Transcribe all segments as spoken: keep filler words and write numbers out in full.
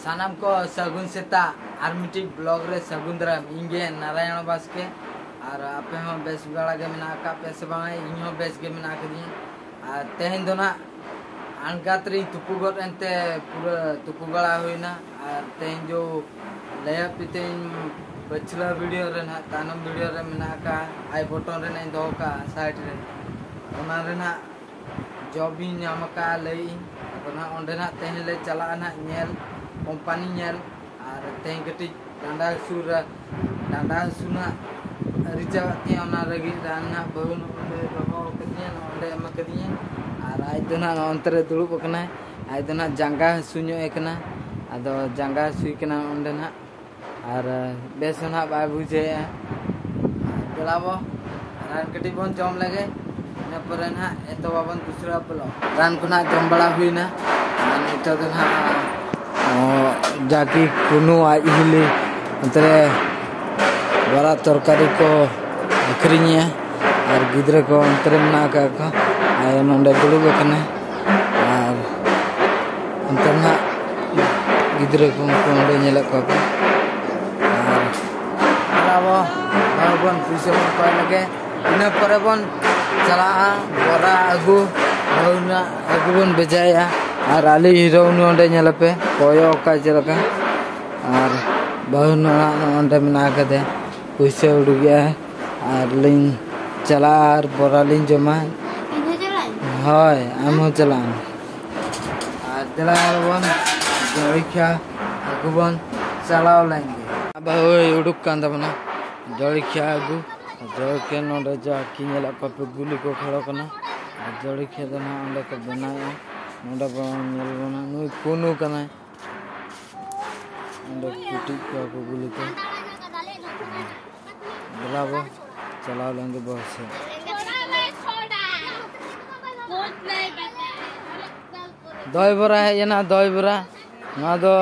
ᱥᱟᱱᱟᱢ ᱠᱚ ᱥᱟᱹᱜᱩᱱ ᱥᱮᱛᱟᱜ᱾ ᱟᱨ ᱢᱤᱫᱴᱤᱡ ᱵᱞᱚᱜ ᱨᱮ ᱥᱟᱹᱜᱩᱱ ᱫᱟᱨᱟᱢ᱾ ᱤᱧ ᱜᱮ ᱱᱟᱨᱟᱭᱚᱬ ᱵᱟᱥᱠᱮ᱾ ᱟᱨ ᱟᱯᱮ ᱦᱚᱸ ᱵᱮᱥ ᱵᱟᱲᱟ ᱜᱮ ᱢᱮᱱᱟᱜ ᱟᱠᱟᱫ ᱯᱮᱭᱟ ᱥᱮ ᱵᱟᱝᱟ? ᱤᱧ ᱦᱚᱸ ᱵᱮᱥ ᱜᱮ ᱢᱮᱱᱟᱜ ᱟᱠᱟᱫᱤᱧᱟ᱾ ᱟᱨ ᱛᱮᱦᱮᱧ ᱫᱚ ᱱᱟᱜ ᱟᱬᱜᱟᱛ ᱨᱤᱧ ᱛᱩᱯᱩ ᱜᱚᱫ ᱮᱱᱛᱮ ᱯᱩᱨᱟᱹ ᱛᱩᱯᱩ ᱵᱟᱲᱟ ᱦᱩᱭᱱᱟ᱾ ᱟᱨ ᱛᱮᱦᱮᱧ ᱡᱚ ᱞᱟᱹᱭᱟᱫ ᱯᱮ ᱛᱮᱦᱮᱧ ᱯᱟᱹᱪᱷᱞᱟᱹ ᱵᱷᱤᱰᱤᱭᱳ ᱨᱮ ᱱᱟᱜ, ᱛᱟᱭᱱᱚᱢ ᱵᱷᱤᱰᱤᱭᱳ ᱨᱮ ᱢᱮᱱᱟᱜ ᱟᱠᱟᱫ, ᱟᱭ ᱵᱚᱴᱚᱱ ᱨᱮ ᱱᱟᱜ ᱤᱧ ᱫᱚᱦᱚ ᱠᱟᱜᱼᱟ ᱥᱟᱭᱤᱰ ᱨᱮ, ᱚᱱᱟ ᱨᱮ ᱱᱟᱜ ᱡᱚᱵ ᱤᱧ ᱧᱟᱢ ᱟᱠᱟᱫᱼᱟ ᱞᱟᱹᱭ ᱤᱧ᱾ ᱟᱫᱚ ᱱᱟᱜ ᱚᱸᱰᱮ ᱱᱟᱜ ᱛᱮᱦᱮᱧ ᱞᱮ ᱪᱟᱞᱟᱜᱼᱟ ᱱᱟᱜ ᱧᱮᱞ, ᱠᱳᱢᱯᱟᱱᱤ ᱧᱮᱞ᱾ ᱟᱨ ᱛᱮᱦᱮᱧ ᱠᱟᱹᱴᱤᱡ ᱰᱟᱸᱰᱟ ᱦᱟᱹᱥᱩ ᱨᱮ, ᱰᱟᱸᱰᱟ ᱦᱟᱹᱥᱩ ᱱᱟᱜ ᱟᱹᱣᱨᱤ ᱪᱟᱵᱟᱜ ᱛᱤᱧᱟᱹ, ᱚᱱᱟ ᱞᱟᱹᱜᱤᱫ ᱨᱟᱱ ᱱᱟᱜ ᱵᱟᱹᱦᱩ ᱱᱚᱜᱼᱚᱸᱰᱮ ᱫᱚᱦᱚ ᱠᱟᱫᱤᱧᱟ, ᱱᱚᱜᱼᱚᱸᱰᱮ ᱮᱢ ᱠᱟᱫᱤᱧᱟ᱾ ᱟᱨ ᱟᱡ ᱫᱚ ᱱᱟᱜ ᱱᱚᱜᱼᱚ ᱱᱚᱱᱛᱮ ᱨᱮ ᱫᱩᱲᱩᱵ ᱟᱠᱟᱱᱟᱭ᱾ ᱟᱡ ᱫᱚ ᱱᱟᱜ ᱡᱟᱸᱜᱟ ᱦᱟᱹᱥᱩ ᱧᱚᱜ ᱮ ᱠᱟᱱᱟ, ᱟᱫᱚ ᱡᱟᱸᱜᱟ ᱦᱟᱹᱥᱩᱭ ᱠᱟᱱᱟ ᱚᱸᱰᱮ ᱱᱟᱜ᱾ ᱟᱨ ᱵᱮᱥ ᱦᱚᱸ ᱱᱟᱜ ᱵᱟᱭ ᱵᱩᱡᱷᱟᱹᱣᱮᱫᱼᱟ᱾ ᱫᱮᱞᱟ ᱵᱚ, ᱨᱟᱱ ᱠᱟᱹᱴᱤᱡ ᱵᱚᱱ ᱡᱚᱢ ᱞᱮᱜᱮ, ᱤᱱᱟᱹ ᱯᱚᱨᱮ ᱱᱟᱜ ᱮᱛᱚᱦᱚᱵᱟᱵᱚᱱ ᱫᱩᱥᱨᱟ ᱵᱞᱚᱜ᱾ ᱨᱟᱱ ᱠᱚ ᱱᱟᱜ ᱡᱚᱢ ᱵᱟᱲᱟ ᱦᱩᱭᱱᱟ᱾ ᱟᱨ ᱱᱤᱛᱚᱜ ᱫᱚ ᱱᱟᱜ, ᱚ, ᱡᱟᱠᱤ ᱠᱩᱱᱩ ᱟᱡ ᱦᱤᱞᱤ ᱚᱱᱛᱮ ᱨᱮ ᱵᱚᱨᱟ ᱛᱚᱨᱠᱟᱨᱤ ᱠᱚ ᱟᱹᱠᱷᱨᱤᱧᱮᱜᱼᱟ᱾ ᱟᱨ ᱜᱤᱫᱽᱨᱟᱹ ᱠᱚ ᱚᱱᱛᱮ ᱨᱮ ᱢᱮᱱᱟᱜ ᱟᱠᱟᱫ ᱠᱚᱣᱟ᱾ ᱟᱭᱳ ᱱᱚᱸᱰᱮ ᱫᱩᱲᱩᱵ ᱟᱠᱟᱱᱟᱭ᱾ ᱟᱨ ᱚᱱᱛᱮ ᱨᱮ ᱱᱟᱜ ᱜᱤᱫᱽᱨᱟᱹ ᱠᱚ ᱩᱱᱠᱩ ᱱᱚᱸᱰᱮ ᱧᱮᱞᱮᱫ ᱠᱚᱣᱟ ᱠᱚ᱾ ᱟᱨ ᱟᱵᱚ ᱵᱟᱹᱦᱩ ᱵᱚᱱ ᱯᱩᱭᱥᱟᱹ ᱵᱚᱱ ᱠᱚᱭ ᱞᱮᱜᱮ, ᱤᱱᱟᱹ ᱯᱚᱨᱮ ᱵᱚᱱ ᱪᱟᱞᱟᱜᱼᱟ ᱵᱚᱨᱟ ᱟᱹᱜᱩ, ᱵᱟᱹᱦᱩ ᱨᱮᱱᱟᱜ ᱟᱹᱜᱩ ᱵᱚᱱ ᱵᱷᱮᱡᱟᱭᱮᱜᱼᱟ᱾ ᱟᱨ ᱟᱞᱮ ᱦᱤᱨᱳ ᱩᱱᱤ ᱚᱸᱰᱮ ᱧᱮᱞᱮᱯᱮ, ᱠᱚᱭᱚᱜ ᱟᱠᱟᱫ ᱪᱮᱫ ᱞᱮᱠᱟ᱾ ᱟᱨ ᱵᱟᱹᱦᱩ ᱱᱚᱣᱟ ᱱᱚᱸᱰᱮ ᱢᱮᱱᱟᱜ ᱟᱠᱟᱫᱮ, ᱯᱩᱭᱥᱟᱹ ᱩᱰᱩᱠᱮᱜᱼᱟᱭ᱾ ᱟᱨ ᱞᱤᱧ ᱪᱟᱞᱟᱜᱼᱟ ᱟᱨ ᱵᱚᱨᱟ ᱞᱤᱧ ᱡᱚᱢᱟ᱾ ᱤᱧ ᱦᱚᱸ ᱪᱟᱞᱟᱜ ᱟᱹᱧ᱾ ᱦᱳᱭ, ᱟᱢ ᱦᱚᱸ ᱪᱟᱞᱟᱜ ᱟᱢ᱾ ᱟᱨ ᱫᱮᱞᱟ ᱵᱚᱱ ᱡᱚᱞᱠᱷᱤᱭᱟ ᱟᱹᱜᱩ ᱵᱚᱱ ᱪᱟᱞᱟᱣ ᱞᱮᱱ ᱜᱮ᱾ ᱵᱟᱹᱦᱩᱭ ᱩᱰᱩᱠ ᱠᱟᱱ ᱛᱟᱵᱚᱱᱟ ᱡᱚᱞᱠᱷᱤᱭᱟ ᱟᱹᱜᱩ᱾ ᱡᱚᱞᱠᱷᱤᱭᱟ ᱱᱚᱸᱰᱮ ᱡᱟ ᱠᱤ ᱧᱮᱞᱚᱜ ᱠᱚᱯᱮ ᱜᱩᱞᱤ ᱠᱚ ᱠᱷᱮᱞᱚᱜ ᱠᱟᱱᱟ᱾ ᱟᱨ ᱡᱚᱞᱠᱷᱤᱭᱟ ᱫᱚ ᱱᱟᱦᱟᱜ ᱚᱸᱰᱮ ᱠᱚ ᱵᱮᱱᱟᱣᱮᱜᱼᱟ᱾ ᱱᱚᱸᱰᱮ ᱵᱚᱱ ᱧᱮᱞ ᱵᱚᱱᱟ, ᱱᱩᱭ ᱠᱩᱱᱩ ᱠᱟᱱᱟᱭ᱾ ᱚᱸᱰᱮ ᱠᱩᱴᱤᱡ ᱠᱚᱣᱟ ᱠᱚ ᱜᱩᱞᱤ ᱠᱚ᱾ ᱫᱮᱞᱟ ᱵᱚ ᱪᱟᱞᱟᱣ ᱞᱮᱱ ᱜᱮ ᱵᱚᱞ ᱥᱮᱫ᱾ ᱫᱚᱭ ᱵᱚᱨᱟ ᱦᱮᱡ ᱮᱱᱟ, ᱫᱚᱭ ᱵᱚᱨᱟ᱾ ᱱᱚᱣᱟ ᱫᱚ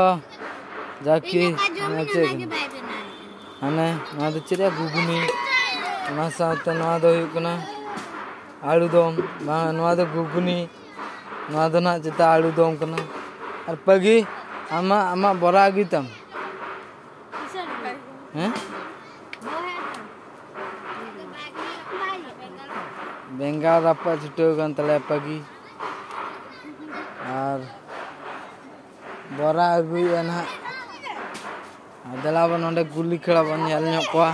ᱡᱟᱠᱤ, ᱤᱧ ᱚᱠᱟ ᱡᱚᱢ ᱱᱚᱣᱟ ᱤᱧ ᱪᱮᱫ ᱚᱱᱟ ᱜᱮ ᱠᱟᱱᱟ? ᱵᱟᱭ ᱵᱮᱱᱟᱣ᱾ ᱦᱟᱱᱮ ᱱᱚᱣᱟ ᱫᱚ ᱪᱮᱫ ᱨᱮᱭᱟᱜ ᱜᱷᱩᱜᱽᱱᱤ? ᱚᱱᱟ ᱥᱟᱶᱛᱮ ᱱᱚᱣᱟ ᱫᱚ ᱦᱩᱭᱩᱜ ᱠᱟᱱᱟ ᱟᱹᱞᱩ ᱫᱚᱢ, ᱵᱟᱝ, ᱱᱚᱣᱟ ᱫᱚ ᱜᱷᱩᱜᱽᱱᱤ, ᱱᱚᱣᱟ ᱫᱚ ᱱᱟᱜ ᱪᱮᱛᱟ ᱟᱹᱞᱩ ᱫᱚᱢ ᱠᱟᱱᱟ᱾ ᱟᱨ ᱯᱟᱹᱜᱤ, ᱟᱢᱟᱜ ᱟᱢᱟᱜ ᱵᱚᱨᱟ ᱟᱹᱜᱩᱭ ᱛᱟᱢ᱾ ᱦᱮᱸ? ᱵᱮᱸᱜᱟᱲ ᱨᱟᱯᱟᱜ ᱪᱷᱩᱴᱟᱹᱣ ᱠᱟᱱ ᱛᱟᱞᱮᱭᱟ ᱯᱟᱹᱜᱤ᱾ ᱟᱨ ᱵᱚᱨᱟ ᱟᱹᱜᱩᱭᱮᱫᱼᱟ ᱱᱟᱦᱟᱜ᱾ ᱟᱨ ᱫᱮᱞᱟ ᱵᱚᱱ ᱱᱚᱰᱮ ᱜᱩᱞᱤ ᱠᱷᱮᱲᱟ ᱵᱚᱱ ᱧᱮᱞ ᱧᱚᱜ ᱠᱚᱣᱟ᱾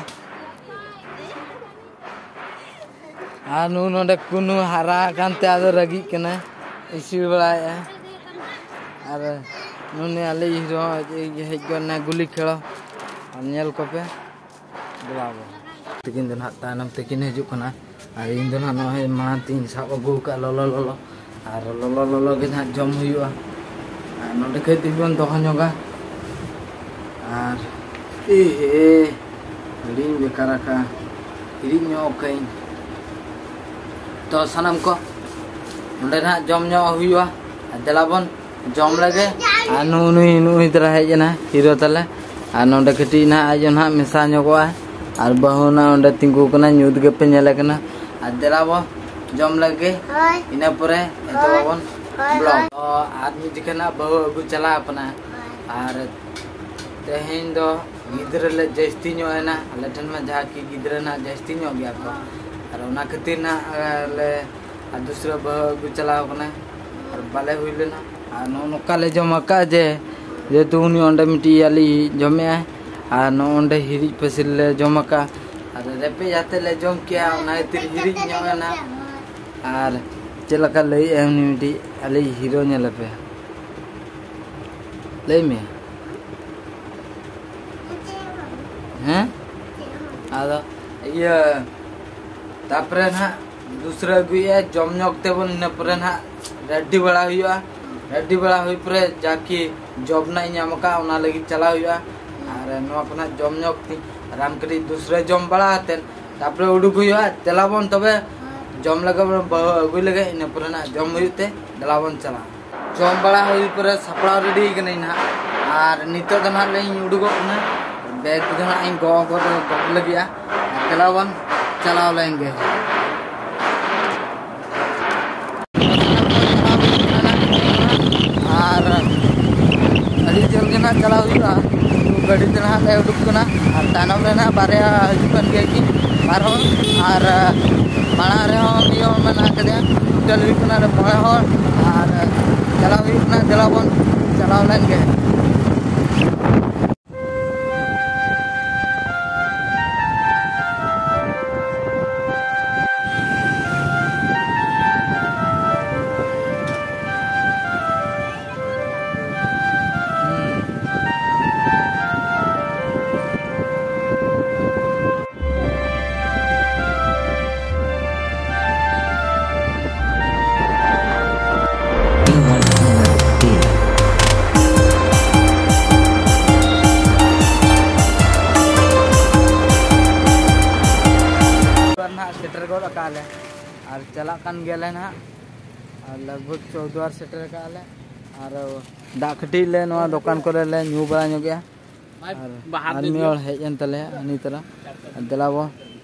ᱟᱨ ᱱᱩ ᱱᱚᱰᱮ ᱠᱩᱱᱩ ᱦᱟᱨᱟ ᱟᱠᱟᱱ ᱛᱮ ᱟᱫᱚ ᱨᱟᱹᱜᱤᱜ ᱠᱟᱱᱟᱭ, ᱤᱥᱤᱲ ᱵᱟᱲᱟᱭᱮᱫᱼᱟ᱾ ᱟᱨ ᱱᱩᱱᱤ ᱟᱞᱮ ᱦᱤᱨᱳ ᱦᱚᱸ ᱦᱮᱡ ᱜᱚᱫ ᱮᱱᱟ ᱜᱩᱞᱤ ᱠᱷᱮᱲᱚ᱾ ᱟᱨ ᱧᱮᱞ ᱠᱚᱯᱮ, ᱫᱮᱞᱟ ᱵᱚᱱ᱾ ᱛᱤᱠᱤᱱ ᱫᱚ ᱱᱟᱦᱟᱜ ᱛᱟᱭᱱᱚᱢ ᱛᱤᱠᱤᱱ ᱦᱤᱡᱩᱜ ᱠᱟᱱᱟ᱾ ᱟᱨ ᱤᱧ ᱫᱚ ᱱᱟᱦᱟᱜ ᱱᱚᱜᱼᱚᱭ ᱢᱟᱲᱟᱝ ᱛᱤᱧ ᱥᱟᱵ ᱟᱹᱜᱩ ᱟᱠᱟᱫ ᱞᱚᱞᱚ ᱞᱚᱞᱚ, ᱟᱨ ᱞᱚᱞᱚ ᱞᱚᱞᱚ ᱜᱮ ᱱᱟᱦᱟᱜ ᱡᱚᱢ ᱦᱩᱭᱩᱜᱼᱟ᱾ ᱟᱨ ᱱᱚᱰᱮ ᱠᱷᱚᱡ ᱛᱮᱜᱮ ᱵᱚᱱ ᱫᱚᱦᱚ ᱧᱚᱜᱟ᱾ ᱟᱨ ᱮ ᱦᱮ, ᱟᱹᱰᱤᱧ ᱵᱮᱠᱟᱨ ᱟᱠᱟᱫᱼᱟ, ᱦᱤᱨᱤᱡ ᱧᱚᱜ ᱠᱟᱜ ᱟᱹᱧ᱾ ᱛᱚ ᱥᱟᱱᱟᱢ ᱠᱚ, ᱱᱚᱰᱮ ᱱᱟᱦᱟᱜ ᱡᱚᱢ ᱧᱚᱜ ᱦᱩᱭᱩᱜᱼᱟ᱾ ᱟᱨ ᱫᱮᱞᱟ ᱵᱚᱱ ᱡᱚᱢ ᱞᱮᱜᱮ᱾ ᱟᱨ ᱱᱩᱜᱼᱩ ᱱᱩᱭ, ᱱᱩᱜᱼᱩᱭ ᱫᱷᱟᱨᱟ ᱦᱮᱡ ᱮᱱᱟ ᱦᱤᱨᱳ ᱛᱟᱞᱮ᱾ ᱟᱨ ᱱᱚᱰᱮ ᱠᱟᱹᱴᱤᱡ ᱱᱟᱦᱟᱜ ᱟᱡ ᱦᱚᱸ ᱱᱟᱦᱟᱜ ᱢᱮᱥᱟ ᱧᱚᱜᱚᱜᱼᱟᱭ᱾ ᱟᱨ ᱵᱟᱹᱦᱩ ᱱᱟᱦᱟᱜ ᱚᱸᱰᱮ ᱛᱤᱸᱜᱩ ᱠᱟᱱᱟ, ᱧᱩᱛ ᱜᱮᱯᱮ ᱧᱮᱞᱮ ᱠᱟᱱᱟ᱾ ᱟᱨ ᱫᱮᱞᱟ ᱵᱚ ᱡᱚᱢ ᱞᱮᱜᱮ᱾ ᱦᱳᱭ᱾ ᱤᱱᱟᱹ ᱯᱚᱨᱮ ᱮᱛᱚᱦᱚᱵ ᱟᱵᱚᱱ ᱦᱳᱭ, vlog᱾ ᱦᱳᱭ᱾ ᱛᱚ, ᱟᱨ ᱢᱤᱫ ᱡᱚᱠᱷᱮᱡ ᱱᱟᱦᱟᱜ ᱵᱟᱹᱦᱩ ᱟᱹᱜᱩ ᱪᱟᱞᱟᱣ ᱠᱟᱱᱟ᱾ ᱦᱳᱭ᱾ ᱟᱨ ᱛᱮᱦᱮᱧ ᱫᱚ ᱜᱤᱫᱽᱨᱟᱹ ᱞᱮ ᱡᱟᱹᱥᱛᱤ ᱧᱚᱜ ᱮᱱᱟ᱾ ᱟᱞᱮ ᱴᱷᱮᱱ ᱢᱟ ᱡᱟᱦᱟᱸ ᱠᱤ ᱜᱤᱫᱽᱨᱟᱹ ᱱᱟᱦᱟᱜ ᱡᱟᱹᱥᱛᱤ ᱧᱚᱜ ᱜᱮᱭᱟ ᱠᱚ᱾ ᱦᱳᱭ᱾ ᱟᱨ ᱚᱱᱟ ᱠᱷᱟᱹᱛᱤᱨ ᱱᱟᱦᱟᱜ, ᱟᱞᱮ ᱟᱨ ᱫᱩᱥᱨᱟᱹ ᱵᱟᱹᱦᱩ ᱟᱹᱜᱩ ᱪᱟᱞᱟᱣ ᱠᱟᱱᱟᱭ᱾ ᱟᱨ ᱵᱟᱞᱮ ᱦᱩᱭ ᱞᱮᱱᱟ᱾ ᱟᱨ ᱱᱚᱜᱼᱚ ᱱᱚᱝᱠᱟ ᱞᱮ ᱡᱚᱢ ᱟᱠᱟᱫ ᱡᱮ, ᱡᱮᱦᱮᱛᱩ ᱩᱱᱤ ᱚᱸᱰᱮ ᱢᱤᱫᱴᱤᱡ ᱟᱞᱮ ᱡᱚᱢᱮᱜᱼᱟᱭ᱾ ᱟᱨ ᱱᱚᱜᱼᱚ ᱱᱚᱸᱰᱮ ᱦᱤᱨᱤᱡ ᱯᱟᱹᱥᱤᱨ ᱞᱮ ᱡᱚᱢ ᱟᱠᱟᱫᱼᱟ᱾ ᱟᱨ ᱨᱮᱯᱮᱡ ᱟᱛᱮ ᱞᱮ ᱡᱚᱢ ᱠᱮᱜᱼᱟ, ᱚᱱᱟ ᱠᱷᱟᱹᱛᱤᱨ ᱦᱤᱨᱤᱡ ᱧᱚᱜ ᱮᱱᱟ᱾ ᱟᱨ ᱪᱮᱫ ᱞᱮᱠᱟ ᱞᱟᱹᱭᱮᱜᱼᱟᱭ ᱩᱱᱤ ᱢᱤᱫᱴᱤᱡ ᱟᱞᱮᱭᱤᱡ ᱦᱤᱨᱳ, ᱧᱮᱞᱮ ᱯᱮ᱾ ᱞᱟᱹᱭ ᱢᱮ᱾ ᱦᱮᱸ? ᱟᱫᱚ ᱤᱭᱟᱹ, ᱛᱟᱯᱚᱨᱮ ᱱᱟᱦᱟᱜ ᱫᱩᱥᱨᱟᱹ ᱟᱹᱜᱩᱭᱮᱜᱼᱟ, ᱡᱚᱢ ᱧᱚᱜ ᱛᱮᱵᱚᱱ, ᱤᱱᱟᱹ ᱯᱚᱨᱮ ᱱᱟᱦᱟᱜ ᱨᱮᱰᱤ ᱵᱟᱲᱟ ᱦᱩᱭᱩᱜᱼᱟ᱾ ᱨᱮᱰᱤ ᱵᱟᱲᱟ ᱦᱩᱭ ᱯᱚᱨᱮ ᱡᱟᱠᱤ ᱡᱚᱵ ᱱᱟᱜ ᱤᱧ ᱧᱟᱢ ᱟᱠᱟᱫᱼᱟ, ᱚᱱᱟ ᱞᱟᱹᱜᱤᱫ ᱪᱟᱞᱟᱣ ᱦᱩᱭᱩᱜᱼᱟ᱾ ᱟᱨ ᱱᱚᱣᱟ ᱠᱚ ᱱᱟᱦᱟᱜ ᱡᱚᱢ ᱧᱚᱜ ᱛᱤᱧ ᱨᱟᱱ ᱠᱟᱹᱴᱤᱡ ᱫᱩᱥᱨᱟᱹ ᱡᱚᱢ ᱵᱟᱲᱟ ᱠᱟᱛᱮᱫ ᱛᱟᱯᱚᱨᱮ ᱩᱰᱩᱠ ᱦᱩᱭᱩᱜᱼᱟ᱾ ᱫᱮᱞᱟ ᱵᱚᱱ ᱛᱚᱵᱮ ᱡᱚᱢ ᱞᱮᱜᱮ ᱵᱚᱱ, ᱵᱟᱹᱦᱩ ᱟᱹᱜᱩᱭ ᱞᱮᱜᱮ, ᱤᱱᱟᱹ ᱯᱚᱨᱮ ᱱᱟᱦᱟᱜ ᱡᱚᱢ ᱦᱩᱭᱩᱜ ᱛᱮ ᱫᱮᱞᱟ ᱵᱚᱱ ᱪᱟᱞᱟᱜᱼᱟ᱾ ᱡᱚᱢ ᱵᱟᱲᱟ ᱦᱩᱭ ᱯᱚᱨᱮ ᱥᱟᱯᱲᱟᱣ ᱨᱮᱰᱤ ᱠᱟᱹᱱᱟᱹᱧ ᱱᱟᱦᱟᱜ, ᱟᱨ ᱱᱤᱛᱚᱜ ᱫᱚ ᱱᱟᱦᱟᱜ ᱞᱤᱧ ᱩᱰᱩᱠᱚᱜ ᱠᱟᱱᱟ᱾ ᱵᱮᱜᱽ ᱫᱚ ᱱᱟᱦᱟᱜ ᱤᱧ ᱜᱚᱜ ᱜᱚᱫ, ᱜᱚᱫ ᱞᱟᱹᱜᱤᱫᱼᱟ᱾ ᱫᱮᱞᱟ ᱵᱚᱱ ᱪᱟᱞᱟᱣ ᱞᱮᱱ ᱜᱮ᱾ ᱟᱨ ᱪᱟᱞᱟᱣ ᱦᱩᱭᱩᱜᱼᱟ᱾ ᱜᱟᱹᱰᱤ ᱛᱮ ᱱᱟᱦᱟᱜ ᱞᱮ ᱩᱰᱩᱠ ᱠᱟᱱᱟ᱾ ᱟᱨ ᱛᱟᱭᱱᱚᱢ ᱨᱮ ᱱᱟᱦᱟᱜ ᱵᱟᱨᱭᱟ ᱦᱤᱡᱩᱜ ᱠᱟᱱ ᱜᱮᱭᱟ ᱠᱤᱱ, ᱵᱟᱨ ᱦᱚᱲ᱾ ᱟᱨ ᱢᱟᱲᱟᱝ ᱨᱮᱦᱚᱸ ᱢᱤᱫ ᱦᱚᱲ ᱢᱮᱱᱟᱜ ᱟᱠᱟᱫᱮᱭᱟ᱾ ᱴᱳᱴᱟᱞ ᱦᱩᱭᱩᱜ ᱠᱟᱱᱟ ᱞᱮ ᱢᱚᱬᱮ ᱦᱚᱲ᱾ ᱟᱨ ᱪᱟᱞᱟᱣ ᱦᱩᱭᱩᱜ ᱠᱟᱱᱟ, ᱫᱮᱞᱟ ᱵᱚᱱ ᱪᱟᱞᱟᱣ ᱞᱮᱱ ᱜᱮ᱾ ᱱᱟᱦᱟᱜ ᱥᱮᱴᱮᱨ ᱜᱚᱫ ᱟᱠᱟᱫ ᱞᱮ ᱟᱨ ᱪᱟᱞᱟᱜ ᱠᱟᱱ ᱜᱮᱭᱟᱞᱮ ᱱᱟᱦᱟᱜ᱾ ᱟᱨ ᱞᱟᱜᱽ ᱵᱷᱟᱜᱽ ᱪᱳᱣᱫᱚ ᱟᱨ ᱥᱮᱴᱮᱨ ᱟᱠᱟᱫ ᱞᱮ᱾ ᱟᱨ ᱫᱟᱜ ᱠᱟᱹᱴᱤᱡ ᱞᱮ ᱱᱚᱣᱟ ᱫᱚᱠᱟᱱ ᱠᱚᱨᱮ ᱞᱮ ᱧᱩ ᱵᱟᱲᱟ ᱧᱚᱜᱮᱜᱼᱟ᱾ ᱟᱨ ᱟᱨ ᱢᱤᱫ ᱦᱚᱲ ᱦᱮᱡ ᱮᱱ ᱛᱟᱞᱮᱭᱟ ᱩᱱᱤ ᱛᱟᱨᱟ᱾ ᱫᱮᱞᱟ ᱵᱚ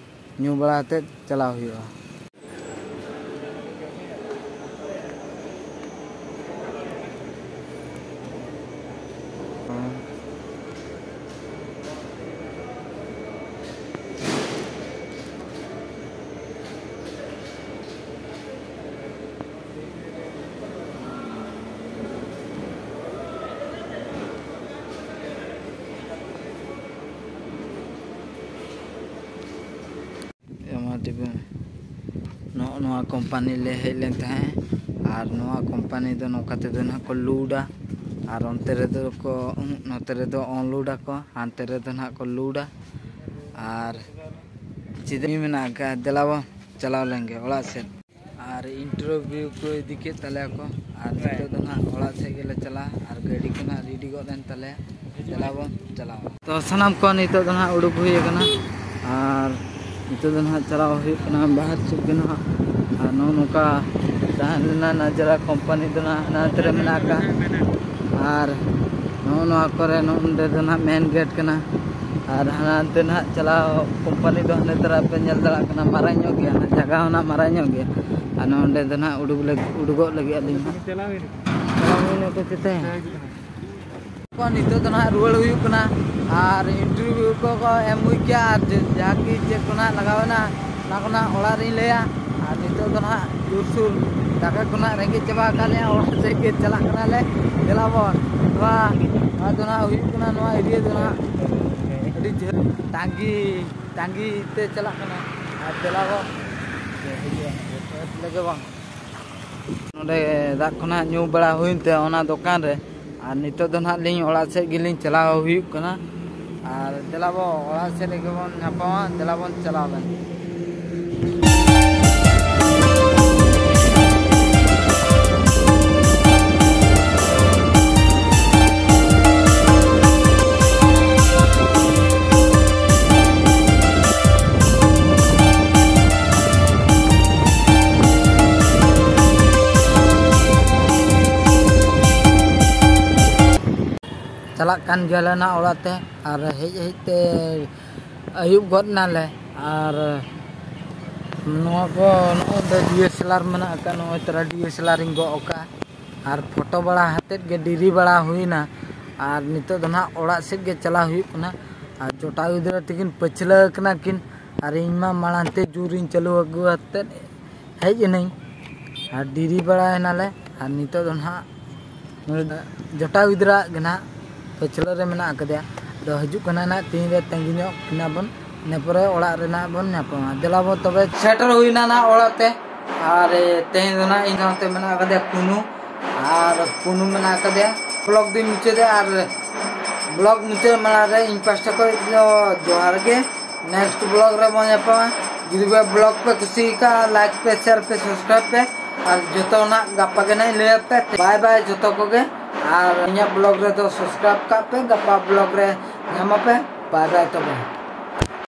ᱧᱩ ᱵᱟᱲᱟ ᱠᱟᱛᱮᱫ ᱪᱟᱞᱟᱣ ᱦᱩᱭᱩᱜᱼᱟ᱾ ᱮᱢᱟ ᱫᱤᱵᱮ᱾ ᱱᱚᱜᱼᱚ ᱱᱚᱣᱟ ᱠᱳᱢᱯᱟᱱᱤ ᱞᱮ ᱦᱮᱡ ᱞᱮᱱ ᱛᱟᱦᱮᱸᱫ, ᱟᱨ ᱱᱚᱣᱟ ᱠᱳᱢᱯᱟᱱᱤ ᱫᱚ ᱱᱚᱝᱠᱟ ᱛᱮᱫᱚ ᱱᱟᱦᱟᱜ ᱠᱚ ᱞᱩᱰᱟ, ᱟᱨ ᱚᱱᱛᱮ ᱨᱮᱫᱚ ᱠᱚ, ᱱᱚᱛᱮ ᱨᱮᱫᱚ ᱚᱱᱞᱳᱰ ᱟᱠᱚ, ᱦᱟᱱᱛᱮ ᱨᱮᱫᱚ ᱱᱟᱦᱟᱜ ᱠᱚ ᱞᱩᱰᱟ᱾ ᱟᱨ ᱪᱮᱫ ᱢᱮᱱᱟᱜ ᱟᱠᱟᱫ, ᱫᱮᱞᱟ ᱵᱚ ᱪᱟᱞᱟᱣ ᱞᱮᱱ ᱜᱮ ᱚᱲᱟᱜ ᱥᱮᱫ᱾ ᱟᱨ ᱤᱱᱴᱟᱨᱵᱷᱤᱭᱩ ᱠᱚ ᱤᱫᱤ ᱠᱮᱫ ᱛᱟᱞᱮᱭᱟ ᱠᱚ, ᱟᱨ ᱱᱤᱛᱚᱜ ᱫᱚ ᱱᱟᱦᱟᱜ ᱚᱲᱟᱜ ᱥᱮᱫ ᱜᱮᱞᱮ ᱪᱟᱞᱟᱜᱼᱟ᱾ ᱟᱨ ᱜᱟᱹᱰᱤ ᱠᱚ ᱱᱟᱦᱟᱜ ᱨᱮᱰᱤ ᱜᱚᱫ ᱮᱱ ᱛᱟᱞᱮᱭᱟ, ᱫᱮᱞᱟ ᱵᱚᱱ ᱪᱟᱞᱟᱣᱟ᱾ ᱛᱚ ᱥᱟᱱᱟᱢ ᱠᱚ ᱱᱤᱛᱚᱜ ᱫᱚ ᱱᱟᱦᱟᱜ ᱩᱰᱩᱠ ᱦᱩᱭ ᱟᱠᱟᱱᱟ, ᱟᱨ ᱱᱤᱛᱚᱜ ᱫᱚ ᱱᱟᱦᱟᱜ ᱪᱟᱞᱟᱣ ᱦᱩᱭᱩᱜ ᱠᱟᱱᱟ ᱵᱟᱦᱟᱨ ᱥᱮᱫ ᱜᱮ ᱱᱟᱦᱟᱜ᱾ ᱟᱨ ᱱᱚᱜᱼᱚ ᱱᱚᱝᱠᱟ ᱛᱟᱦᱮᱸ ᱞᱮᱱᱟ ᱱᱟᱡᱟᱨᱟ ᱠᱳᱢᱯᱟᱱᱤ ᱫᱚ ᱱᱟᱦᱟᱜ ᱦᱟᱱᱟ ᱱᱚᱛᱮ ᱨᱮ ᱢᱮᱱᱟᱜ ᱟᱠᱟᱫ᱾ ᱟᱨ ᱱᱚᱜᱼᱚ ᱱᱚᱣᱟ ᱠᱚᱨᱮ, ᱱᱚᱜᱼᱚ ᱱᱚᱸᱰᱮ ᱫᱚ ᱱᱟᱦᱟᱜ ᱢᱮᱱ ᱜᱮᱴ ᱠᱟᱱᱟ᱾ ᱟᱨ ᱦᱟᱱᱟ ᱱᱚᱛᱮ ᱱᱟᱦᱟᱜ ᱪᱟᱞᱟᱣ ᱠᱳᱢᱯᱟᱱᱤ ᱫᱚ ᱦᱟᱱᱮ ᱛᱟᱨᱟ ᱯᱮ ᱧᱮᱞ ᱫᱟᱲᱮᱭᱟᱜ ᱠᱟᱱᱟ, ᱢᱟᱨᱟᱝ ᱧᱚᱜ ᱜᱮᱭᱟ, ᱡᱟᱭᱜᱟ ᱦᱚᱸ ᱱᱟᱦᱟᱜ ᱢᱟᱨᱟᱝ ᱧᱚᱜ ᱜᱮᱭᱟ᱾ ᱟᱨ ᱱᱚᱸᱰᱮ ᱫᱚ ᱱᱟᱦᱟᱜ ᱩᱰᱩᱠ ᱞᱟᱹᱜᱤᱫ, ᱩᱰᱩᱠᱚᱜ ᱞᱟᱹᱜᱤᱫ ᱟᱹᱞᱤᱧ ᱦᱟᱸᱜ᱾ ᱪᱟᱞᱟᱣ ᱦᱩᱭᱱᱟ ᱠᱚ ᱪᱮᱛᱮ? ᱠᱚ ᱱᱤᱛᱚᱜ ᱫᱚ ᱱᱟᱦᱟᱜ ᱨᱩᱣᱟᱹᱲ ᱦᱩᱭᱩᱜ ᱠᱟᱱᱟ᱾ ᱟᱨ interview ᱠᱚ ᱠᱚ ᱮᱢ ᱦᱩᱭ ᱠᱮᱭᱟ, ᱟᱨ ᱡᱮ-, ᱡᱟᱦᱟᱸ ᱠᱤ ᱪᱮᱫ ᱠᱚ ᱱᱟᱦᱟᱜ ᱞᱟᱜᱟᱣ ᱮᱱᱟ, ᱚᱱᱟ ᱠᱚ ᱱᱟᱦᱟᱜ ᱚᱲᱟᱜ ᱨᱤᱧ ᱞᱟᱹᱭᱟ᱾ ᱟᱨ ᱱᱤᱛᱚᱜ ᱫᱚ ᱱᱟᱦᱟᱜ ᱡᱳᱨᱥᱳᱨ ᱫᱟᱠᱟ ᱠᱚ ᱱᱟᱦᱟᱜ ᱨᱮᱸᱜᱮᱡ ᱪᱟᱵᱟ ᱟᱠᱟᱫ ᱞᱮᱭᱟ, ᱚᱲᱟᱜ ᱥᱮᱫ ᱜᱮ ᱪᱟᱞᱟᱜ ᱠᱟᱱᱟᱞᱮ᱾ ᱫᱮᱞᱟ ᱵᱚᱱ, ᱱᱚᱣᱟ, ᱱᱚᱣᱟ ᱫᱚ ᱱᱟᱦᱟᱜ ᱦᱩᱭᱩᱜ ᱠᱟᱱᱟ, ᱱᱚᱣᱟ area ᱫᱚ ᱱᱟᱦᱟᱜ ᱟᱹᱰᱤ ᱡᱷᱟᱹᱞ᱾ ᱛᱟᱺᱜᱤ, ᱛᱟᱺᱜᱤ ᱛᱮ ᱪᱟᱞᱟᱜ ᱠᱟᱱᱟ᱾ ᱟᱨ ᱫᱮᱞᱟ ᱵᱚᱱ, ᱞᱟᱹᱜᱤᱫ ᱵᱟᱝ᱾ ᱱᱚᱰᱮ ᱫᱟᱜ ᱠᱷᱚᱱᱟᱜ ᱧᱩ ᱵᱟᱲᱟ ᱦᱩᱭᱮᱱ ᱛᱮ ᱚᱱᱟ ᱫᱚᱠᱟᱱ ᱨᱮ, ᱟᱨ ᱱᱤᱛᱚᱜ ᱫᱚ ᱱᱟᱦᱟᱜ ᱞᱤᱧ ᱚᱲᱟᱜ ᱥᱮᱫ ᱜᱮᱞᱤᱧ ᱪᱟᱞᱟᱣ ᱦᱩᱭᱩᱜ ᱠᱟᱱᱟ᱾ ᱟᱨ ᱫᱮᱞᱟ ᱵᱚ ᱚᱲᱟᱜ ᱥᱮᱫ ᱨᱮᱜᱮ ᱵᱚᱱ ᱧᱟᱯᱟᱢᱟ, ᱫᱮᱞᱟ ᱵᱚᱱ ᱪᱟᱞᱟᱣ ᱞᱮᱱ᱾ ᱪᱟᱞᱟᱜ ᱠᱟᱱ ᱜᱮᱭᱟᱞᱮ ᱱᱟᱜ ᱚᱲᱟᱜ ᱛᱮ, ᱟᱨ ᱦᱮᱡ ᱦᱮᱡ ᱛᱮ ᱟᱹᱭᱩᱵ ᱜᱚᱫ ᱱᱟᱞᱮ᱾ ᱟᱨ ᱱᱚᱣᱟ ᱠᱚ ᱱᱚᱜᱼᱚᱭ ᱫᱚ D S L R ᱢᱮᱱᱟᱜ ᱟᱠᱟᱫ, ᱱᱚᱜᱼᱚᱭ ᱛᱟᱨᱟ D S L R ᱤᱧ ᱜᱚᱜ ᱟᱠᱟᱫᱼᱟ᱾ ᱟᱨ ᱯᱷᱳᱴᱳ ᱵᱟᱲᱟ ᱦᱟᱛᱮᱫ ᱜᱮ ᱰᱮᱨᱤ ᱵᱟᱲᱟ ᱦᱩᱭᱱᱟ᱾ ᱟᱨ ᱱᱤᱛᱚᱜ ᱫᱚ ᱱᱟᱦᱟᱜ ᱚᱲᱟᱜ ᱥᱮᱫ ᱜᱮ ᱪᱟᱞᱟᱣ ᱦᱩᱭᱩᱜ ᱠᱟᱱᱟ᱾ ᱟᱨ ᱡᱚᱴᱟᱣ ᱜᱤᱫᱽᱨᱟᱹ ᱛᱟᱹᱠᱤᱱ ᱯᱟᱹᱪᱷᱞᱟᱹ ᱟᱠᱟᱱᱟ ᱠᱤᱱ, ᱟᱨ ᱤᱧ ᱢᱟ ᱢᱟᱲᱟᱝ ᱛᱮ ᱡᱳᱨᱤᱧ ᱪᱟᱹᱞᱩ ᱟᱹᱜᱩ ᱟᱛᱮᱫ ᱦᱮᱡ ᱮᱱᱟᱹᱧ᱾ ᱟᱨ ᱰᱮᱨᱤ ᱵᱟᱲᱟᱭᱮᱱᱟᱞᱮ᱾ ᱟᱨ ᱱᱤᱛᱚᱜ ᱫᱚ ᱱᱟᱦᱟᱜ ᱡᱚᱴᱟᱣ ᱜᱤᱫᱽᱨᱟᱹᱣᱟᱜ ᱜᱮ ᱱᱟᱦᱟᱜ ᱯᱟᱹᱪᱷᱞᱟᱹ ᱨᱮ ᱢᱮᱱᱟᱜ ᱟᱠᱟᱫᱮᱭᱟ᱾ ᱟᱫᱚ ᱦᱤᱡᱩᱜ ᱠᱟᱱᱟ ᱱᱟᱦᱟᱜ, ᱛᱤᱱ ᱨᱮ ᱛᱟᱺᱜᱤ ᱧᱚᱜ ᱠᱤᱱᱟ ᱵᱚᱱ, ᱤᱱᱟᱹ ᱯᱚᱨᱮ ᱚᱲᱟᱜ ᱨᱮ ᱱᱟᱦᱟᱜ ᱵᱚᱱ ᱧᱟᱯᱟᱢᱟ᱾ ᱫᱮᱞᱟ ᱵᱚ ᱛᱚᱵᱮ, ᱥᱮᱴᱮᱨ ᱦᱩᱭᱱᱟ ᱱᱟᱦᱟᱜ ᱚᱲᱟᱜ ᱛᱮ᱾ ᱟᱨ, ᱮ, ᱛᱮᱦᱮᱧ ᱫᱚ ᱱᱟᱦᱟᱜ ᱤᱧ ᱥᱟᱶᱛᱮ ᱢᱮᱱᱟᱜ ᱟᱠᱟᱫᱮᱭᱟ ᱠᱩᱱᱩ, ᱟᱨ ᱠᱩᱱᱩ ᱢᱮᱱᱟᱜ ᱟᱠᱟᱫᱮᱭᱟ᱾ Vlog ᱫᱩᱧ ᱢᱩᱪᱟᱹᱫᱟ, ᱟᱨ vlog ᱢᱩᱪᱟᱹᱫ ᱢᱟᱲᱟᱝ ᱨᱮ ᱤᱧ ᱯᱟᱥᱴᱟ ᱠᱷᱚᱱ ᱫᱚ ᱡᱚᱦᱟᱨ ᱜᱮ᱾ Next vlog ᱨᱮ ᱵᱚᱱ ᱧᱟᱯᱟᱢᱟ᱾ ᱡᱩᱫᱤ ᱯᱮ vlog ᱯᱮ ᱠᱩᱥᱤ ᱟᱠᱟᱫᱼᱟ, like ᱯᱮ, share ᱯᱮ, subscribe ᱯᱮ, ᱟᱨ ᱡᱚᱛᱚ ᱱᱟᱜ ᱜᱟᱯᱟ ᱜᱮ ᱱᱟᱜ ᱤᱧ ᱞᱟᱹᱭ ᱟᱯᱮ᱾ Bye bye ᱡᱚᱛᱚ ᱠᱚᱜᱮ, ᱟᱨ ᱤᱧᱟᱹᱜ vlog ᱨᱮᱫᱚ subscribe ᱠᱟᱜ ᱯᱮ, ᱜᱟᱯᱟ vlog ᱨᱮ ᱧᱟᱢ ᱟᱯᱮ᱾ Bye bye ᱛᱚᱵᱮ᱾